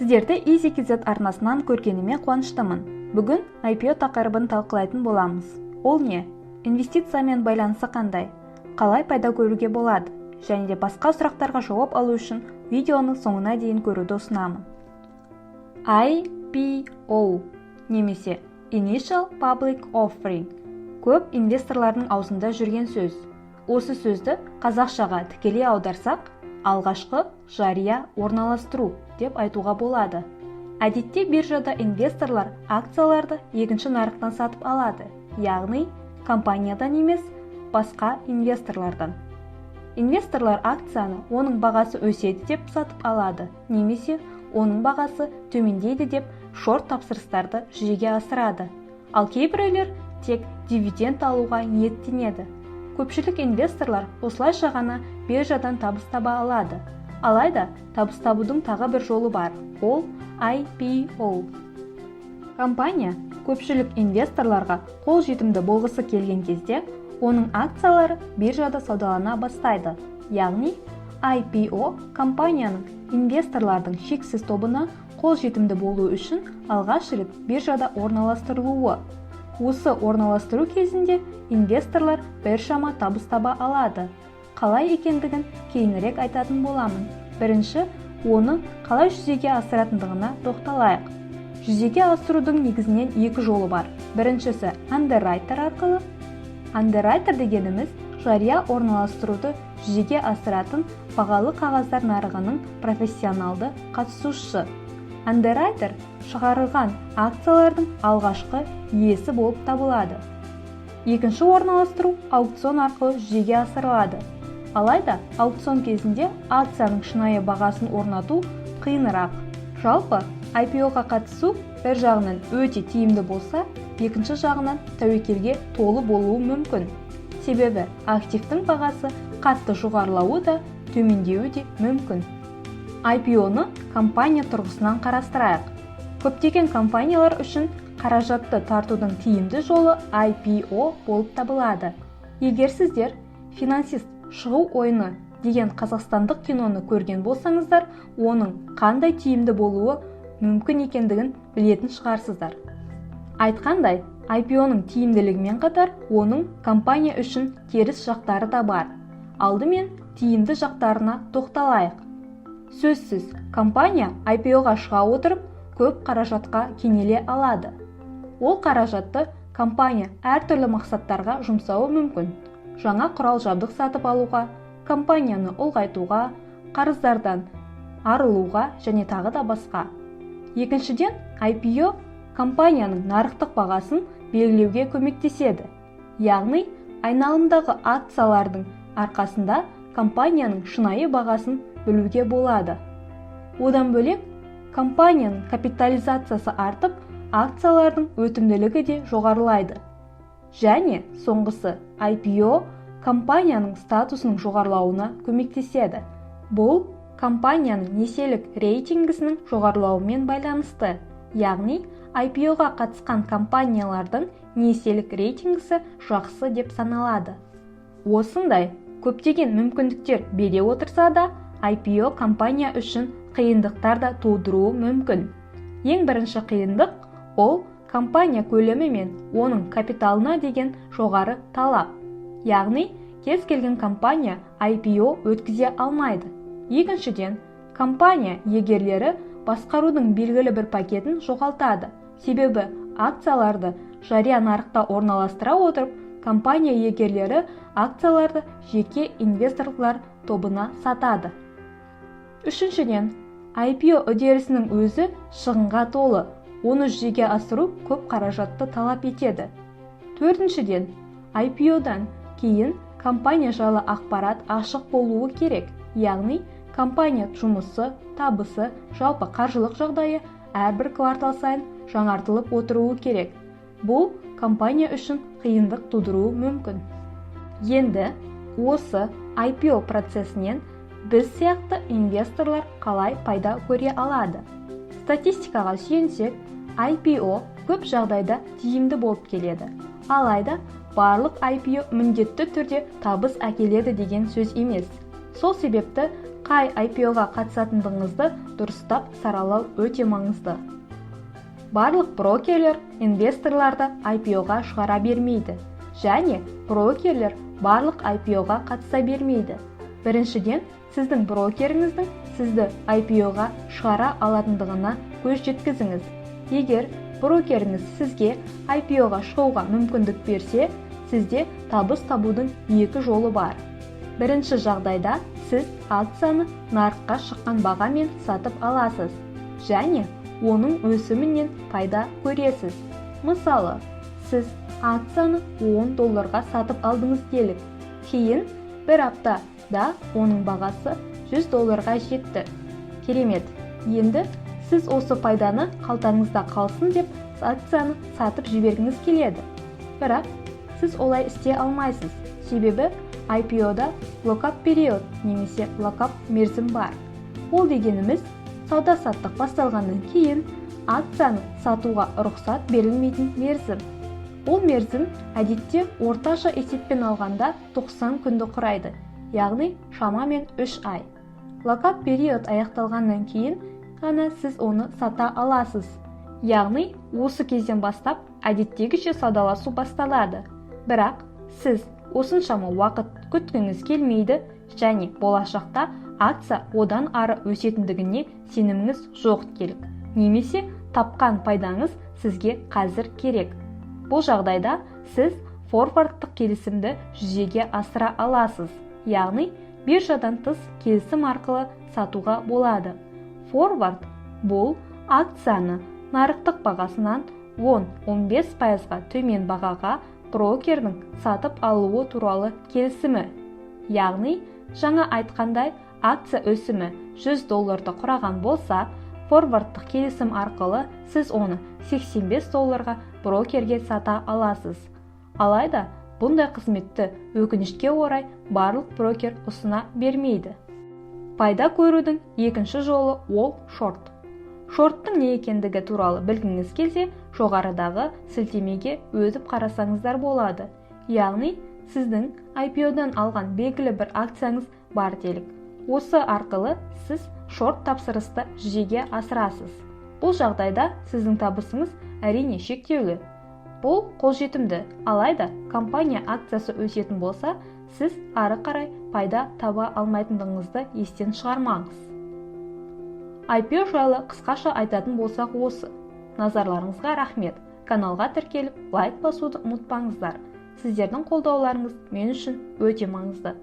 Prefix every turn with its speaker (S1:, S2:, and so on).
S1: Сіздерді EasyKZ арнасынан көргеніме қуаныштымын. Бүгін IPO тақырыбын талқылайтын боламыз. Ол не? Инвестициямен байланысы қандай? Қалай пайда көруге болады? Және де басқа сұрақтарға жауап алу үшін видеоны соңына дейін көруді ұсынамын. IPO немесе Initial Public Offering көп инвесторлардың аузында жүрген сөз. Осы сөзді қазақшаға тікелей аударсақ, алғашқы жария орналастыру деп айтуға болады. Әдетте биржада инвесторлар акцияларды екінші нарықтан сатып алады, яғни компаниядан емес, басқа инвесторлардан. Инвесторлар акцияны оның бағасы өседі деп сатып алады немесе оның бағасы төмендейді деп шорт тапсырыстарды жүзеге асырады. Ал кейбіреулер тек дивиденд алуға ниеттенеді. Көпшілік инвесторлар осылайша ғана биржадан табыс таба алады. Алайда табыс табудың тағы бір жолы бар, ол IPO. Компания көпшілік инвесторларға қол жетімді болғысы келген кезде, оның акциялары биржада саудалана бастайды. Яғни IPO компанияның инвесторлардың шексіз тобына қол жетімді болу үшін алғаш рет биржада орналастырылуы. Осы орналастыру кезінде инвесторлар біршама табыс таба алады. Қалай екендігін кейінірек айтатын боламын. Бірінші оны қалай жүзеге асыратындығына тоқталайық. Жүзеге асырудың негізінен екі жолы бар. Біріншісі – андеррайтер арқылы. Андеррайтер дегеніміз – жария орналастыруды жүзеге асыратын бағалы қағаздар нарығының профессионалды қатысушысы. Андеррайтер шығарылған акциялардың алғашқы иесі болып табылады. Екінші орналастыру аукцион арқылы жүзеге асырылады. Алайда аукцион кезінде акцияның шынайы бағасын орнату қиынырақ. Жалпы, IPO-ға қатысу бір жағынан өте тиімді болса, екінші жағынан тәуекелге толы болуы мүмкін. Себебі активтің бағасы қатты жоғарылауы да, төмендеуі де мүмкін. IPO-ны компания тұрғысынан қарастырайық. Көптеген компаниялар үшін қаражатты тартудың тиімді жолы IPO болып табылады. Егер сіздер «Финансист. Шығу ойыны» деген қазақстандық киноны көрген болсаңыздар, оның қандай тиімді болуы мүмкін екендігін білетін шығарсыздар. Айтқандай, IPO-ның тиімділігімен қатар оның компания үшін теріс жақтары да бар. Алдымен тиімді жақтарына тоқталайық. Сөзсіз, компания IPO-ға шыға отырып, көп қаражатқа кенеле алады. Ол қаражатты компания әртүрлі мақсаттарға жұмсауы мүмкін: жаңа құрал жабдық сатып алуға, компанияны ұлғайтуға, қарыздардан арылуға және тағы да басқа. Екіншіден, IPO компанияның нарықтық бағасын белгілеуге көмектеседі. Яғни айналымдағы акциялардың арқасында компанияның шынайы бағасын білуге болады. Одан бөлек, компанияның капитализациясы артып, акциялардың өтімділігі де жоғарылайды. Және соңғысы, IPO компанияның статусының жоғарылауына көмектеседі. Бұл компанияның несиелік рейтингісінің жоғарылауымен байланысты. Яғни IPO-ға қатысқан компаниялардың несиелік рейтингісі жақсы деп саналады. Осындай көптеген мүмкіндіктер бере отырса да, IPO компания үшін қиындықтар да тудыруы мүмкін. Ең бірінші қиындық – ол компания көлемі мен оның капиталына деген жоғары талап. Яғни кез келген компания IPO өткізе алмайды. Екіншіден, компания иегерлері басқарудың белгілі бір пакетін жоғалтады. Себебі акцияларды жария нарықта орналастыра отырып, компания иегерлері акцияларды жеке инвесторлар тобына сатады. Үшіншіден, IPO үдерісінің өзі шығынға толы, оны жүзеге асыру көп қаражатты талап етеді. Төртіншіден, IPO-дан кейін компания жайлы ақпарат ашық болуы керек. Яғни компания жұмысы, табысы, жалпы қаржылық жағдайы әрбір квартал сайын жаңартылып отыруы керек. Бұл компания үшін қиындық тудыруы мүмкін. Енді осы IPO процесінен біз сияқты инвесторлар қалай пайда көре алады? Статистикаға сүйенсек, IPO көп жағдайда тиімді болып келеді. Алайда барлық IPO міндетті түрде табыс әкеледі деген сөз емес. Сол себепті Қай IPO-ға қатысатындығыңызды дұрыстап саралау өте маңызды. Барлық брокерлер инвесторларды IPO-ға шығара бермейді және брокерлер барлық IPO-ға қатыса бермейді. Біріншіден, сіздің брокеріңіздің сізді IPO-ға шығара алатындығына көз жеткізіңіз. Егер брокеріңіз сізге IPO-ға шығуға мүмкіндік берсе, сізде табыс табудың екі жолы бар. Бірінші жағдайда сіз акцияны нарыққа шыққан бағамен сатып аласыз және оның өсімінен пайда көресіз. Мысалы, сіз акцияны 10 долларға сатып алдыңыз делік. Кейін бір аптада оның бағасы 100 долларға жетті. Керемет! Енді сіз осы пайданы қалтаңызда қалсын деп акцияны сатып жібергіңіз келеді. Бірақ сіз олай істей алмайсыз, себебі IPO-да lock-up период немесе lock-up мерзім бар. Ол дегеніміз, сауда-саттық басталғаннан кейін акцияны сатуға рұқсат берілмейтін мерзім. Ол мерзім әдетте орташа есеппен алғанда 90 күнді құрайды, яғни шамамен 3 ай. Lock-up период аяқталғаннан кейін ғана сіз оны сата аласыз. Яғни осы кезден бастап әдеттегіше саудаласу басталады. Бірақ сіз осыншама уақыт күткіңіз келмейді және болашақта акция одан ары өсетіндігіне сеніміңіз жоқ делік, немесе тапқан пайдаңыз сізге қазір керек. Бұл жағдайда сіз форвардтық келісімді жүзеге асыра аласыз, яғни биржадан тыс келісім арқылы сатуға болады. Форвард – бұл акцияны нарықтық бағасынан 10-15 пайызға төмен бағаға брокердің сатып алуы туралы келісімі. Яғни жаңа айтқандай, акция өсімі 100 долларды құраған болса, форвардтық келісім арқылы сіз оны 85 долларға брокерге сата аласыз. Алайда бұндай қызметті, өкінішке орай, барлық брокер ұсына бермейді. Пайда көрудің екінші жолы – ол шорт. Шорттың не екендігі туралы білгіңіз келсе, жоғарыдағы сілтемеге өтіп қарасаңыздар болады. Яғни сіздің IPO-дан алған белгілі бір акцияңыз бар делік. Осы арқылы сіз шорт тапсырысты жүзеге асырасыз. Бұл жағдайда сіздің табысыңыз, әрине, шектеулі. Бұл қолжетімді, алайда компания акциясы өсетін болса, сіз ары қарай пайда таба алмайтындығыңызды естен шығармаңыз. IPO жайлы қысқаша айтатын болсақ, осы. Назарларыңызға рахмет! Каналға тіркеліп, лайк басуды ұмытпаңыздар. Сіздердің қолдауларыңыз мен үшін өте маңызды.